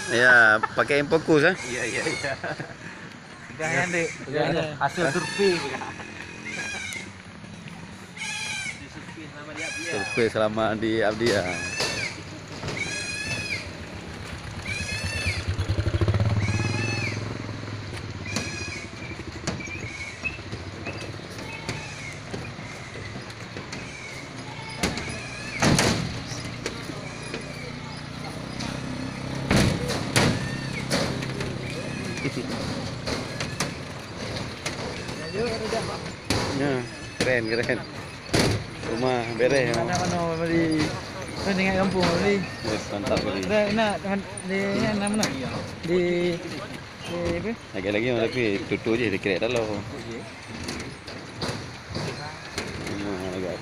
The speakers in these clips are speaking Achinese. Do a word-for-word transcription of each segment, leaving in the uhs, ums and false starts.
Ya, pakai infocus, eh? Iya, iya, iya. Pegang ya, Dek. Pegang ya. Hasil survei. Survei selama di Abdi, ya. Ya, keren, keren. Rumah bereh. Mana, mana beli? Kan dengan kampung beli. Wes, mantap beli. Dah nak teman di mana? Di, di apa? Lagi-lagi tapi tutup je, dia kerek dalam. Nah, agak.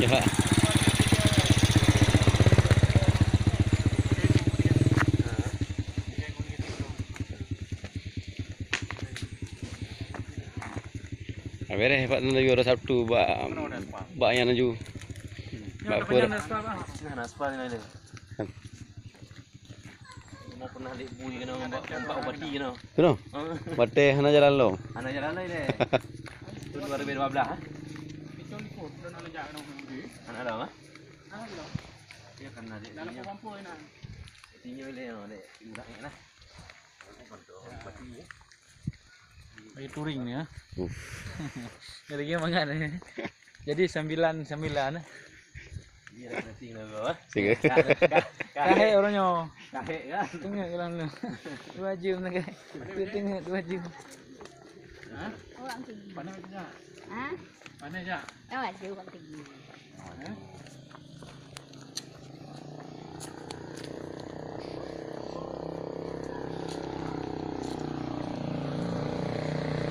Ya. Bereh bak laju hari Sabtu bak, bak nyang laju. Bak kur. Nah, aspal ni ada. Mau pernah lihat bui kena nampak, nampak bati kena. Kena? Ah. Bati hana jalan lo. Hana jalan lo deh. Tu dua ribu dua belas, ha? Anak dah, ha? Dia kan ada. Dalam kampung ni. Tinggi boleh, oh, dek. Mudah ni lah. Bati ni. Lagi touring ni, ha? Uff. Lagi mangat ni. Jadi sambilan, sambilan, eh. Iya, nanti lah, bro, eh. Siga. Kahek orang nyo. Kahek, ya. Tengok orang tu. Dua jam nak kahek. Tengok dua jam. Ha? Panas tak? Ha? Panas tak? Oh, ada orang tinggi. Ha?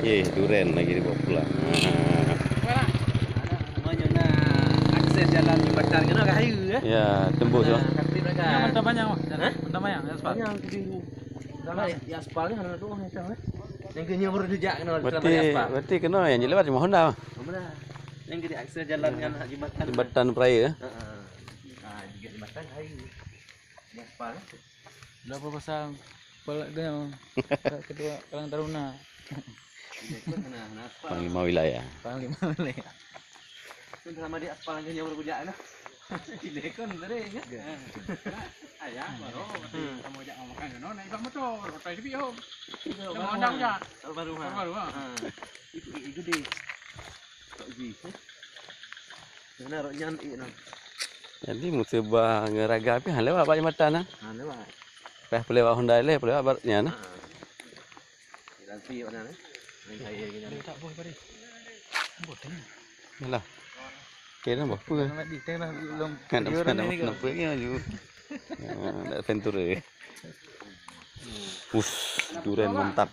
Eh, duren lagi dibawa pulang. Ha. Meunyoe na akses jalan jembatan keunoe ka hayeue, eh? Ya, tembus, nah, ya. Tapi mereka. Yang Mentang Panyang, Mak? Hah? Mentang Panyang, aspal. Panyang ke biru. Kalau di aspal ni hana tu macam, eh. Yang kena baru dijak kena. Berarti, berarti kena yang jelas cuma Honda. Benar. Yang ke akses jalan dengan jembatan. Jembatan Peraya, eh? Heeh. Ah, juga jembatan hayeue. Gaspar, eh? Dah pasang kepala dia, Ketua Karang Taruna. Panglima Wilayah. Panglima Wilayah. Kan selama di aspal kan yang berbujak, nah. Ilekon tadi, ya? Ya. Ayah, baru, hmm, kamu ajak makan, no, naik bak motor, motor sepi, hom. Itu, sama baru, Honda, ya? Baru, baru, ha. Baru, ha. Ha. Itu, itu gede. Tok Ji, eh? Mana rot nyan, eh, nah. Jadi, musibah ngon raga pih han lewat bak jembatan, nah. Han lewat. Payah peulewat Honda ilèe, peulewat barat nyan, nah. Ha. Di Lansi mana, eh? Main kaya lagi, nah. Tak boleh, boleh. Boleh. Yalah. Okey, dah, apa? Nak di tengah belum. Kan nampak, nampak, nampak ni laju. Ya, nak venture. Us, duren mantap.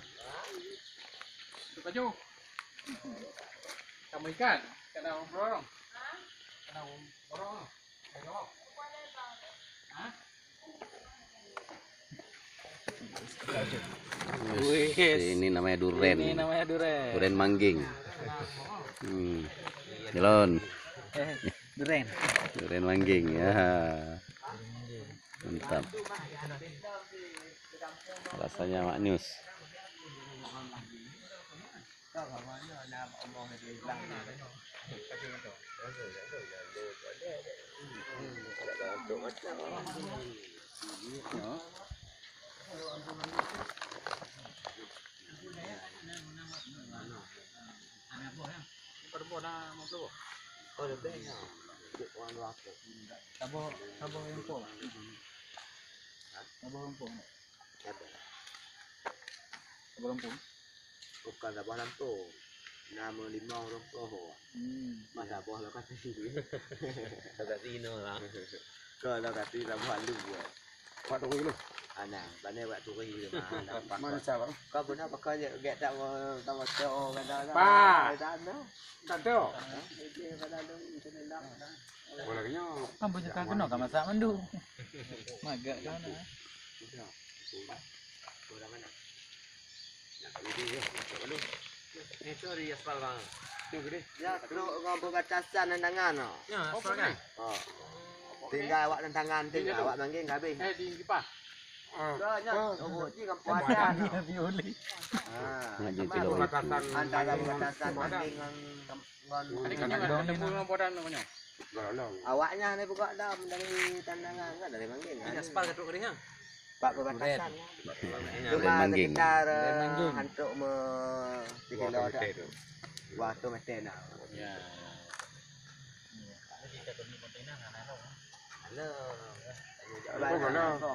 Kamu ikan, kena borong. Kena borong. Ayo. Hah? Wih, ini namanya duren. Ini namanya duren. Duren mangging. Hmm. Jalan. Eh, duren. Duren mangging, ya. Mantap. Rasanya maknyus. Saboh, saboh rumpok. Saboh rumpok. Saboh rumpok. Bukan saboh lampôh. Nama limong rumpok. Hmm. Masa boh lokasi. Lokasi inoe lah. Kau lokasi saboh alu buat. Pak turun dulu. Ana, bani buat turun dulu mah. Mana siapa? Kau benar pakai je gek tak mau tak mau teo kata. Pak. Dah dah. Tak teo. Boleh kenyang. Kan banyak kan kena kan masak mandu. Magak kan. Kurang mana? Itu di aspal bang. Ya, trok ngon perbatasan tantangan. Oh. Tinggal awak tantangan, tinggal awak manggeng habis. Eh, di kipas. Dah nyan, oh, ji ngon perbatasan. Antara perbatasan manggeng ngon ngon. Ada kan ada bulan namanya. Awaknya ni buka dam dari tantangan kan dari manggeng. Ini aspal ka trok kering ah. Pak perbatasan. Cuma sekitar hantok me tiga kilo dah. Dua ratus meter nah. Ya. Halo. Halo.